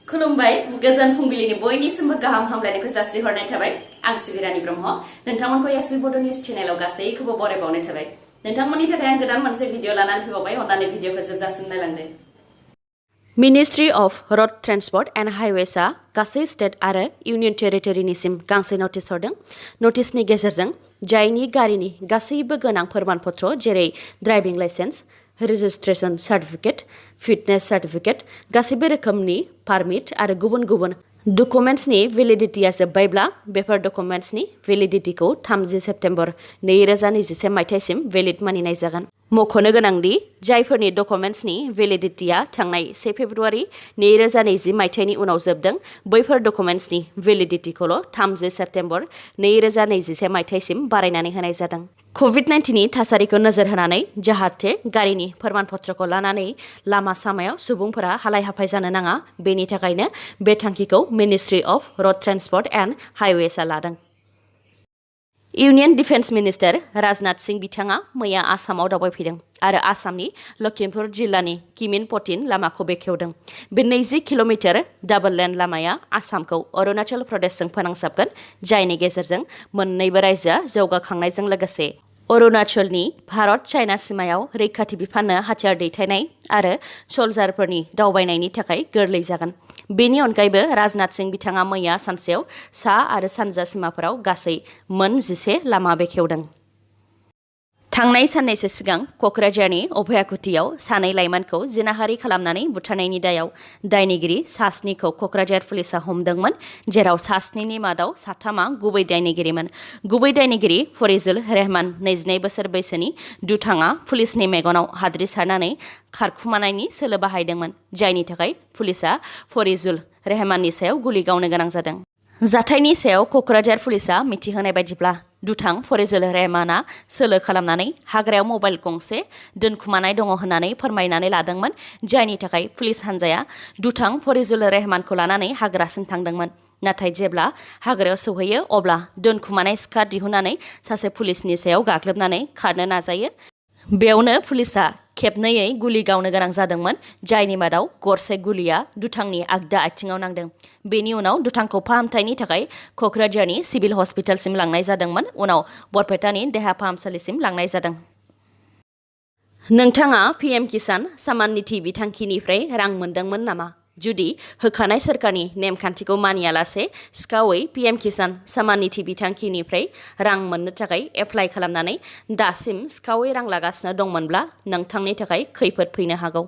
खुलुमबाय गोजोन फुंबिलिनि बयनिसिमबो गाहाम हामलायनायखौ जासिहरनाय थाबाय आं सिबिरानि ब्रह्म नोंथांमोनखौ एसपि बड' निउज चेनेलाव गासैखौबो बरायबावनाय थाबाय नोंथांमोननि थाखाय आं गोदान मोनसे भिडिअ लानानै फैबावबाय अन्नानै भिडिअखौ जोबजासिम नायलांदो ministry of road transport and हाइवेसआ गासै स्टेट आरो इउनियन टेरिटरिनिसिम गांसे नटिस हरदों नटिसनि गेजेरजों जायनि गारिनि गासैबो गोनां फोरमानपत्र जेरै driving licence registration certificate fitness certificate गासैबो रोखोमनि पारमिट आरो गुबुन गुबुन डकुमेन्ट्सनि भेलिडिटिया जोब्बायब्ला बेफोर डकुमेन्ट्सनि भेलिडिटिखौ 30 सेप्तेम्बर 2021 मायथाइसिम भेलिड मानिनाय जागोन मख'नो गोनांदि जायफोरनि डकुमेन्ट्सनि भेलिडिटिया थांनाय 1 फेब्रुवारि 2020 मायथाइनि उनाव जोबदों बैफोर डकुमेन्ट्सनि भेलिडिटिखौल' 30 सेप्तेम्बर 2021 मायथाइसिम बारायनानै होनाय जादों कभिड-19नि थासारिखौ नोजोर होनानै जाहाथे गारिनि फोरमानपत्रखौ लानानै लामा सामायाव सुबुंफोरा हालाय-हाफाय जानो नाङा बेनि थाखायनो बे थांखिखौ ministry of road transport and हाइवेसआ लादों union defence minister Rajnath Singh बिथाङा मैया आसामाव दावबायफैदों आरो आसामनि लखिमपुर जिल्लानि किमिन-पटिन लामाखौ बेखेवदों बे 20 किल'मिटार डाबल लेन लामाया आसामखौ अरुणाचल प्रदेशजों फोनांजाबगोन जायनि गेजेरजों मोन्नैबो रायजोआ जौगाखांनायजों लोगोसे अरुणाचलनि भारत-चाइना सिमायाव रैखाथि बिफाननो हाथियार दैथायनाय आरो सल्जारफोरनि दावबायनायनि थाखाय गोरलै जागोन बेनि अनगायैबो राजनाथ सिंह बिथाङा मैया सानसेयाव सा आरो सानजा सिमाफोराव गासै मोन 11 लामा बेखेवदों थांनाय साननैसो सिगां क'क्राझारनि अभयाकुटियाव सानै लाइमोनखौ जिनाहारि खालामनानै बुथारनायनि दायाव दायनिगिरि सास्निखौ क'क्राझार पुलिसआ हमदोंमोन जेराव सास्निनि मादाव साथामा गुबै दायनिगिरिमोन गुबै दायनिगिरि फरिजुल रहमान 22 बोसोर बैसोनि दुथाङा पुलिसनि मेगनाव हाद्रि सारनानै खारखुमानायनि सोलो बाहायदोंमोन जायनि थाखाय पुलिसआ फरिजुल रहमाननि सायाव गुलि गावनो गोनां जादों जाथायनि सायाव क'क्राझार पुलिसआ मिथिहोनाय बायदिब्ला दुथां फरिजुल रहमाना सोलो खालामनानै हाग्रायाव मबाइल गंसे दोनखुमानाय दङ होननानै फोरमायनानै लादोंमोन जायनि थाखाय पुलिस हान्जाया दुथां फरिजुल रहमानखौ लानानै हाग्रासिम थांदोंमोन नाथाय जेब्ला हाग्रायाव सौहैयो अब्ला दोनखुमानाय सिखा दिहुननानै सासे पुलिसनि सायाव गाग्लोबनानै खारनो नाजायो बेयावनो पुलिसआ खेबनैयै गुलि गावनो गोनां जादोंमोन जायनि मादाव गरसे गुलिया दुथांनि आगदा आथिङाव नांदों बेनि उनाव दुथांखौ फाहामथायनि थाखाय क'क्राझारनि सिभिल हस्पिटालसिम लांनाय जादोंमोन उनाव बरपेटानि देहा फाहामसालिसिम लांनाय जादों नोंथाङा पीएम किसान सम्मान निधि बिथांखिनिफ्राय रां मोनदोंमोन नामा जुदि होखानाय सोरखारनि नेमखान्थिखौ मानियालासे सिखावै पीएम किसान सम्मान निधि बिथांखिनिफ्राय रां मोननो थाखाय एप्लाइ खालामनानै दासिम सिखावै रां लागासिनो दंमोनब्ला नोंथांनि थाखाय खैफोद फैनो हागौ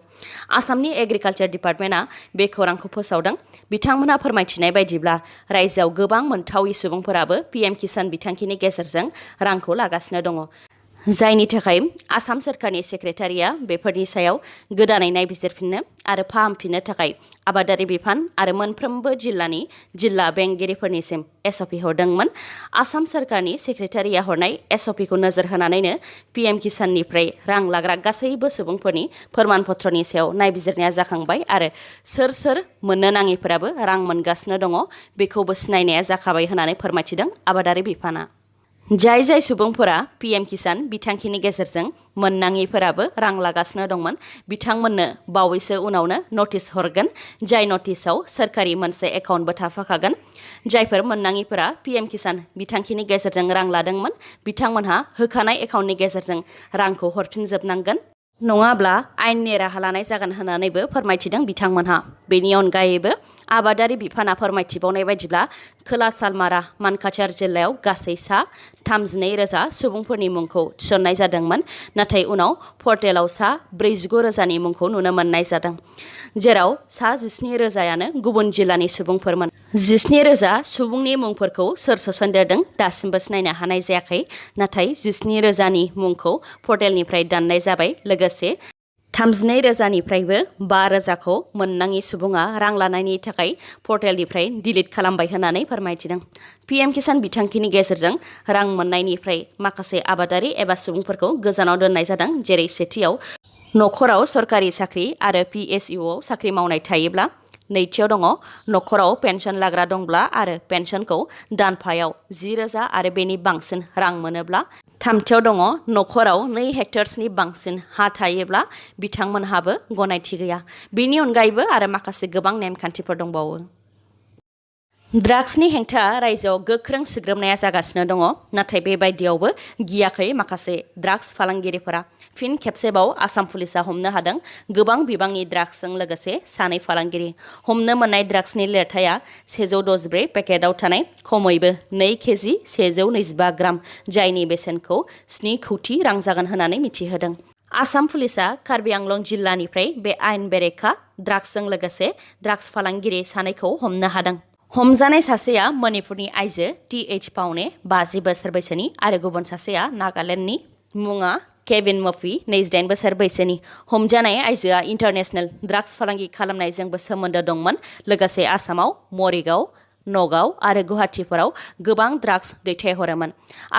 आसामनि एग्रिकालचार डिपार्टमेन्टआ बे खौरांखौ फोसावदों बिथांमोनहा फोरमायथिनाय बायदिब्ला रायजोआव गोबां मोनथावि सुबुंफोराबो पीएम किसान बिथांखिनि गेजेरजों रांखौ लागासिनो दङ जायनि थाखाय आसाम सोरखारनि सेक्रेटारिया बेफोरनि सायाव गोदानै नायबिजिरफिननो आरो फाहामफिननो थाखाय आबादारि बिफान आरो मोनफ्रोमबो जिल्लानि जिल्ला बेंगिरिफोरनिसिम एसअपि हरदोंमोन आसाम सोरखारनि सेक्रेटारिया हरनाय एसअपिखौ नोजोर होनानैनो पीएम किसाननिफ्राय रां लाग्रा गासैबो सुबुंफोरनि फोरमानपत्रनि सायाव नायबिजिरनाया जाखांबाय आरो सोर सोर मोननो नाङिफोराबो रां मोनगासिनो दङ बेखौबो सिनायनाया जाखाबाय होननानै फोरमायथिदों आबादारि बिफाना जाय सुबुंफोरा पीएम किसान बिथांखिनि गेजेरजों मोननाङिफोराबो रां लागासिनो दंमोन बिथांमोननो बावैसो उनावनो नटिस हरगोन जाय नटिसआव सोरखारि मोनसे एकाउन्टबो थाफाखागोन जायफोर मोननाङिफोरा पीएम किसान बिथांखिनि गेजेरजों रां लादोंमोन बिथांमोनहा होखानाय एकाउन्टनि गेजेरजों रांखौ हरफिनजोबनांगोन नङाब्ला आयेननि राहा लानाय जागोन होननानैबो फोरमायथिदों बिथांमोनहा बेनि अनगायैबो आबादारि बिफाना फोरमायथिबावनाय बायदिब्ला खोला सालमारा मानकाचार जिल्लायाव गासै सा 32,000 सुबुंफोरनि मुंखौ थिसननाय जादोंमोन नाथाय उनाव पर्टेलाव सा 49,000नि मुंखौ नुनो मोननाय जादों जेराव सा 17,000यानो गुबुन जिल्लानि सुबुंफोरमोन 17,000 सुबुंनि मुंफोरखौ सोर सोसनदेरदों दासिमबो सिनायनो हानाय जायाखै नाथाय 17,000नि मुंखौ पर्टेलनिफ्राय दाननाय जाबाय लोगोसे 32,000निफ्रायबो 5,000खौ मोननाङि सुबुङा रां लानायनि थाखाय पर्टेलनिफ्राय डिलिट खालामबाय होननानै फोरमायथिदों पीएम किसान बिथांखिनि गेजेरजों रां मोननायनिफ्राय माखासे आबादारि एबा सुबुंफोरखौ गोजानाव दोननाय जादों जेरै सेथियाव नखराव सरकारि साख्रि आरो पीएसयूआव साख्रि मावनाय थायोब्ला नैथियाव दङ नखराव पेन्सन लाग्रा दंब्ला आरो पेन्सनखौ दानफायाव 10,000 आरो बेनि बांसिन रां मोनोब्ला। थामथियाव दङ नखराव 2 हेक्टर्सनि बांसिन हा थायोब्ला बिथांमोनहाबो गनायथि गैया। बेनि अनगायैबो आरो माखासे गोबां नेमखान्थिफोर दंबावो। ड्राग्सनि हेंथा रायजोआव गोख्रों सिग्रोमनाया जागासिनो दङ, नाथाय बेबायदियावबो गियाखै माखासे ड्राग्स फालांगिरिफोरा। फिन खेबसेबाव आसाम पुलिसा हमनो हादों गोबां बिबांनि ड्राग्सजों लोगोसे 2 फालांगिरि। हमनो मोननाय ड्राग्सनि लिरथाया 164 पेकेटआव थानाय खमैबो 2 केजि 125 ग्राम, जायनि बेसेनखौ 7 कौटि रां जागोन होननानै मिथिहोदों। आसाम पुलिसा कार्बि आंलं जिल्लानिफ्राय बे आयेन बेरेखा ड्राग्सजों लोगोसे ड्राग्स फालांगिरि 2खौ हमनो हादों। हमजानाय सासेया मणिपुरनि आइजो TH पाउने 50 बोसोर बैसोनि आरो गुबुन सासेया नागालेण्डनि मुङा केविन मफि 28 बोसोर बैसोनि। हमजानाय आइजोआ इन्टारनेशनेल ड्राग्स फालांगि खालामनायजोंबो सोमोन्दो दंमोन, लोगोसे आसामाव मरिगाव, नगाव आरो गुवाहाटीफोराव गोबां ड्राग्स दैथायहरोमोन।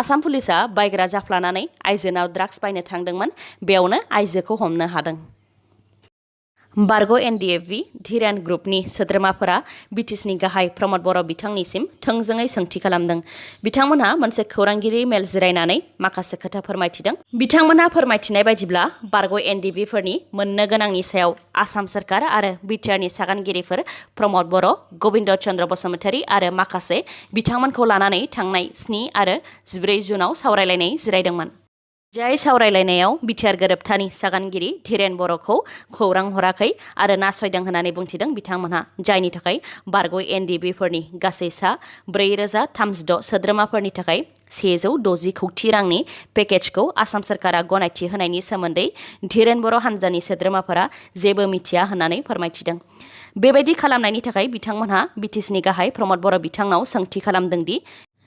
आसाम पुलिसा बायग्रा जाफ्लानानै आइजोनाव ड्राग्स बायनो थांदोंमोन, बेयावनो आइजोखौ हमनो हादों। बारग' NDFB धीरेन ग्रुपनि सोद्रोमाफोरा BTSनि गाहाय प्रमद बर' बिथांनिसिम थोंजोङै सोंथि खालामदों। बिथांमोनहा मोनसे खौरांगिरि मेल जिरायनानै माखासे खोथा फोरमायथिदों। बिथांमोनहा फोरमायथिनाय बायदिब्ला बारग' NDFBफोरनि मोननो गोनांनि सायाव आसाम सरकार आरो बिटिआरनि सागानगिरिफोर प्रमद बर', गबिन्द चन्द्र बसुमतारी आरो माखासे बिथांमोनखौ लानानै थांनाय 7 आरो 14 जुनाव सावरायलायनाय जिरायदोंमोन। जाय सावरायलायनायाव बिटिआर गोरोबथानि सागानगिरि धीरेन बर'खौ खौरां हराखै आरो नासयदों होननानै बुंथिदों बिथांमोनहा, जायनि थाखाय बारग' NDFBफोरनि गासै 4,036 सोद्रोमाफोरनि थाखाय 160 कौटि रांनि पेकेजखौ आसाम सरकारा गनायथि होनायनि सोमोन्दै धीरेन बर' हान्जानि सोद्रोमाफोरा जेबो मिथिया होननानै फोरमायथिदों। बेबायदि खालामनायनि थाखाय बिथांमोनहा BTSनि गाहाय प्रमद बर' बिथांनाव सोंथि खालामदों दि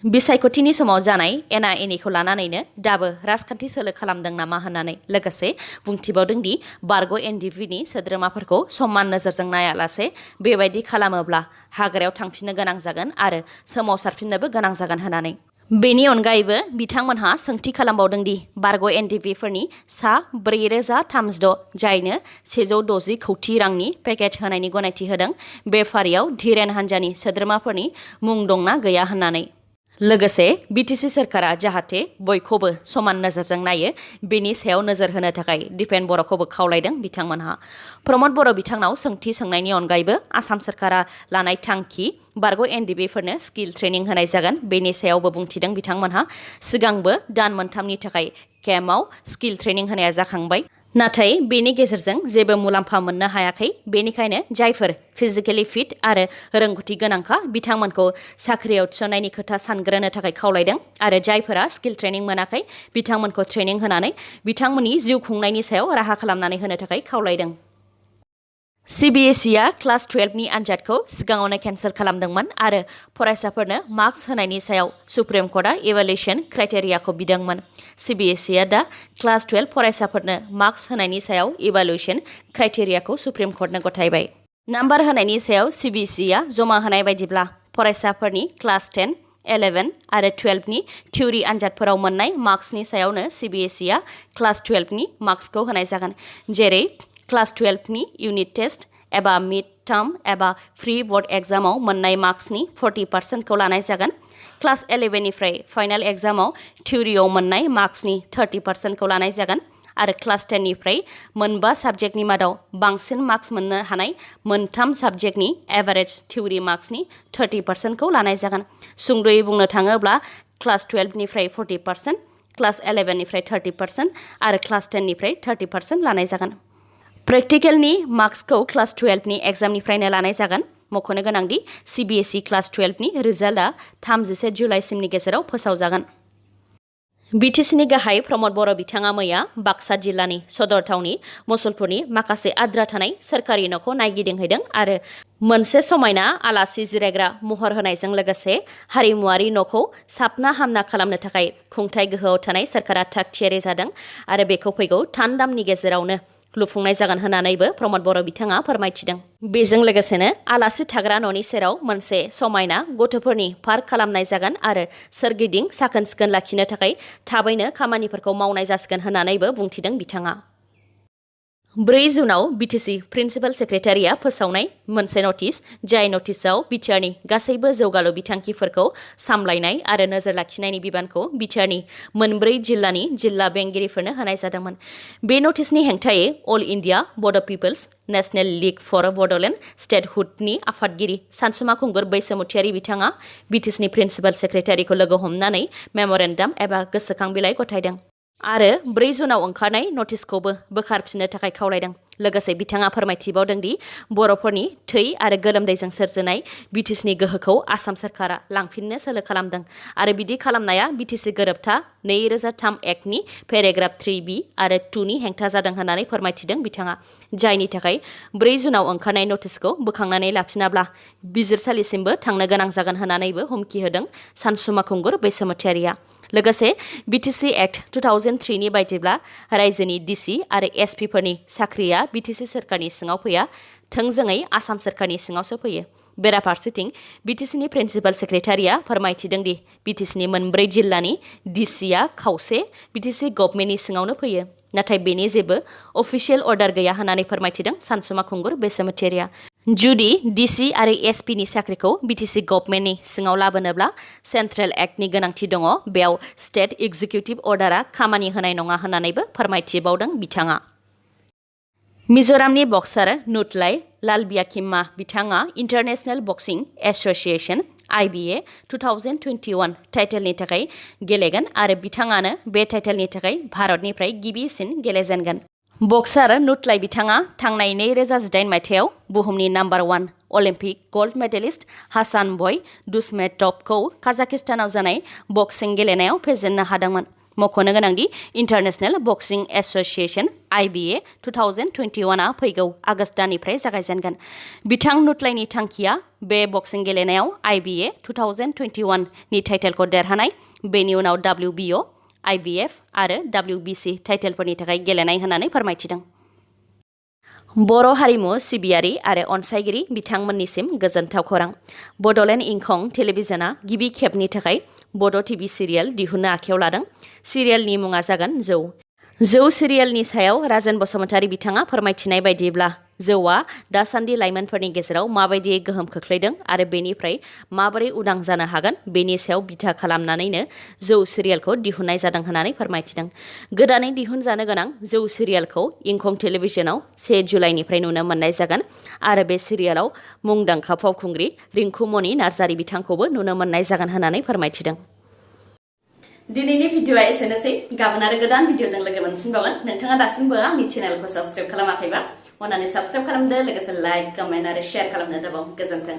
बिसायख'थिनि समाव जानाय एना-एनिखौ लानानैनो दाबो राजखान्थि सोलो खालामदों नामा होननानै, लोगोसे बुंथिबावदों दि बारग' NDFBनि सोद्रोमाफोरखौ समान नोजोरजों नायालासे बेबायदि खालामोब्ला हाग्रायाव थांफिननो गोनां जागोन आरो सोमावसारफिननोबो गोनां जागोन होननानै। बेनि अनगायैबो बिथांमोनहा सोंथि खालामबावदों दि बारग' NDFBफोरनि 4,036 जायनो 160 कौटि रांनि पेकेज होनायनि गनायथि होदों, बे फारियाव धीरेन हान्जानि सोद्रोमाफोरनि मुं दंना गैया होननानै। लोगोसे BTC सरकारा जाहाथे बयखौबो समान नोजोरजों नायो, बेनि सायाव नोजोर होनो थाखाय दिपेन बर'खौबो खावलायदों बिथांमोनहा। प्रमद बर' बिथांनाव सोंथि सोंनायनि अनगायैबो आसाम सरकारा लानाय थांखि बारग' NDFBफोरनो स्किल ट्रेनिं होनाय जागोन, बेनि सायावबो बुंथिदों बिथांमोनहा। सिगांबो दान मोनथामनि थाखाय केम्पआव स्किल ट्रेनिं होनाया जाखांबाय, नाथाय बेनि गेजेरजों जेबो मुलाम्फा मोननो हायाखै। बेनिखायनो जायफोर फिजिकेलि फिट आरो रोंगौथि गोनांखा बिथांमोनखौ साख्रियाव थिसननायनि खोथा सानग्रोनो थाखाय खावलायदों आरो जायफोरा स्किल ट्रेनिं मोनाखै बिथांमोनखौ ट्रेनिं होनानै बिथांमोननि जिउ खुंनायनि सायाव राहा खालामनानै होनो थाखाय खावलायदों। CBSEआ क्लास 12नि आनजादखौ सिगाङावनो केन्सेल खालामदोंमोन आरो फरायसाफोरनो मार्क्स होनायनि सायाव सुप्रिम कर्टआ इभालुएसन क्राइटेरियाखौ बिदोंमोन। CBSEआ दा क्लास 12 फरायसाफोरनो मार्क्स होनायनि सायाव इभालुएसन क्राइटेरियाखौ सुप्रिम कर्टनो गथायबाय। नाम्बार होनायनि सायाव CBSEआ जमा होनाय बायदिब्ला फरायसाफोरनि क्लास 10, 11 आरो 12नि थिउरि आनजादफोराव मोननाय मार्क्सनि सायावनो CBSEआ क्लास 12नि मार्क्सखौ होनाय जागोन, जेरै क्लास 12नि इउनिट टेस्ट एबा मिड टार्म एबा प्रि बोर्ड एग्जामाव मोननाय मार्क्सनि 40% लानाय जागोन। क्लास 11निफ्राय फाइनाल एग्जामाव थिउरियाव मोननाय मार्क्सनि 30% लानाय जागोन आरो क्लास 10निफ्राय मोनबा साबजेक्टनि मादाव बांसिन मार्क्स मोननो हानाय मोनथाम साबजेक्टनि एभारेज थिउरि मार्क्सनि 30% लानाय जागोन। सुंद'यै बुंनो थाङोब्ला क्लास 12निफ्राय 40%, क्लास 11निफ्राय 30% आरो क्लास 10निफ्राय 30% लानाय जागोन। प्रेक्टिकेलनि मार्क्सखौ क्लास 12नि एग्जामनिफ्रायनो लानाय जागोन। मख'नो गोनांदि CBSE क्लास 12नि रिजाल्टआ 31 जुलाइसिमनि गेजेराव फोसावजागोन। BTSनि गाहाय प्रमद बर' बिथाङा मैया बाक्सा जिल्लानि सदर थावनि मुसलपुरनि माखासे आद्रा थानाय सोरखारि न'खौ नायगिदिंहैदों आरो मोनसे समायना आलासि जिरायग्रा महर होनायजों लोगोसे हारिमुआरि न'खौ साबना हामना खालामनो थाखाय खुंथाय गोहोआव थानाय सोरखारा थाग थियारि जादों आरो बेखौ फैगौ 3 दाननि गेजेरावनो लुफुंनाय जागोन होननानैबो प्रमद बर' बिथाङा फोरमायथिदों। बेजों लोगोसेनो आलासि थाग्रा न'नि सेराव मोनसे समायना गथ'फोरनि पार्क खालामनाय जागोन आरो सोरगिदिं साखोन-सिखोन लाखिनो थाखाय थाबैनो खामानिफोरखौ मावनाय जासिगोन होननानैबो बुंथिदों बिथाङा। 4 जुनाव बिटिसि प्रिन्सिपाल सेक्रेटारिया फोसावनाय मोनसे नटिस जाय नटिसआव बिटिआरनि गासैबो जौगालु बिथांखिफोरखौ सामलायनाय आरो नोजोर लाखिनायनि बिबानखौ बिटिआरनि मोनब्रै जिल्लानि जिल्ला बेंगिरिफोरनो होनाय जादोंमोन। बे नटिसनि हेंथायै all India Bodo' people's national league for Bodoland स्टेटहुडनि आफादगिरि सानसुमा खुंगुर बैसोमुथियारि बिथाङा बिटिसिनि प्रिन्सिपाल सेक्रेटारिखौ लोगो हमनानै मेम'रेन्डाम एबा गोसोखां बिलाइ गथायदों आरो 4 जुनाव ओंखारनाय नटिसखौबो बोखारफिननो थाखाय खावलायदों। लोगोसे बिथाङा फोरमायथिबावदों दि बर'फोरनि थै आरो गोलोमदैजों सोरजिनाय बिटिसिनि गोहोखौ आसाम सोरखारा लांफिननो सोलो खालामदों आरो बिदि खालामनाया बिटिसि गोरोबथा 2003 एक्टनि पेराग्राफ 3B आरो 2 नि हेंथा जादों होननानै फोरमायथिदों बिथाङा, जायनि थाखाय 4 जुनाव ओंखारनाय नटिसखौ बोखांनानै लाफिनाब्ला बिजिरसालिसिमबो थांनो गोनां जागोन होननानैबो हुमखि होदों सानसुमा खुंगुर बैसोमुथियारिया। लोगोसे बिटिसि एक्ट 2003 नि बायदिब्ला रायजोनि डिसि आरो एसपिफोरनि साख्रिया बिटिसि सोरखारनि सिङाव फैया, थोंजोङै आसाम सोरखारनि सिङावसो फैयो। बेराफारसेथिं बिटिसिनि प्रिन्सिपाल सेक्रेटारिया फोरमायथिदों दि बिटिसिनि मोनब्रै जिल्लानि डिसिआ खावसे बिटिसि गभर्नमेन्टनि सिङावनो फैयो, नाथाय बेनि जेबो अफिसियेल अर्डार गैया होननानै फोरमायथिदों सानसुमा खुंगुर बैसोमुथियारिया। जुदि डिसि आरो एसपिनि साख्रिखौ बिटिसि गभर्नमेन्टनि सिङाव लाबोनोब्ला सेन्ट्रेल एक्टनि गोनांथि दङ, बेयाव स्टेट एक्जिकिउटिभ अर्डारा खामानि होनाय नङा होननानैबो फोरमायथिबावदों बिथाङा। मिज'रामनि बक्सार नुटलाई लालबियाखिम्मा बिथाङा इन्टारनेशनेल बक्सिं एस'सिएशन IBA 2021 टाइटेलनि थाखाय गेलेगोन आरो बिथाङानो बे टाइटेलनि थाखाय भारतनिफ्राय गिबिसिन गेलेजेनगोन। बक्सार नुटलाई बिथाङा थांनाय 2018 मायथाइयाव बुहुमनि नाम्बार 1 अलिम्पिक गल्ड मेडेलिस्ट हासानभय दुस्मेटभखौ काजाकिस्तानाव जानाय बक्सिं गेलेनायाव फेजेननो हादोंमोन। मख'नो गोनांदि इन्टारनेशनेल बक्सिं एस'सिएशन IBA 2021 आ फैगौ आगस्त दाननिफ्राय जागायजेनगोन। बिथां नुटलाइनि थांखिया बे बक्सिं गेलेनायाव IBA 2021 नि टाइटेलखौ देरहानाय, बेनि उनाव WBO, IBF आरो WBC टाइटेलफोरनि थाखाय गेलेनाय होननानै फोरमायथिदों। बर' हारिमु सिबियारि आरो अनसायगिरि बिथांमोननिसिम गोजोनथाव खौरां। बड'लेण्ड इंखं टेलिभिजनआ गिबि खेबनि थाखाय बड' टिभि सिरियाल दिहुननो आखायाव लादों। सिरियालनि मुङा जागोन जौ। जौ सिरियालनि सायाव राजेन बसुमतारी बिथाङा फोरमायथिनाय बायदिब्ला जौआ दासान्दि लाइमोनफोरनि गेजेराव माबायदि गोहोम खोख्लैदों आरो बेनिफ्राय माबोरै उदां जानो हागोन बेनि सायाव बिथा खालामनानैनो जौ सिरियालखौ दिहुननाय जादों होननानै फोरमायथिदों। गोदानै दिहुनजानो गोनां जौ सिरियालखौ इंखं टेलिभिजनाव 1 जुलाइनिफ्राय नुनो मोननाय जागोन आरो बे सिरियालाव मुंदांखा फावखुंग्रि रिंकुमनि नार्जारी बिथांखौबो नुनो मोननाय जागोन होननानै फोरमायथिदों। दिनैनि भिडिअआ एसेनोसै। गाबोन आरो गोदान भिडिअजों लोगो मोनफिनबावगोन। नोंथाङा दासिमबो आंनि चेनेलखौ साबस्क्राइब खालामाखैबा अन्नानै साबस्क्राइब खालामदो, लोगोसे लाइक, कमेन्ट आरो शेयार खालामनो दाबाव। गोजोन्थों।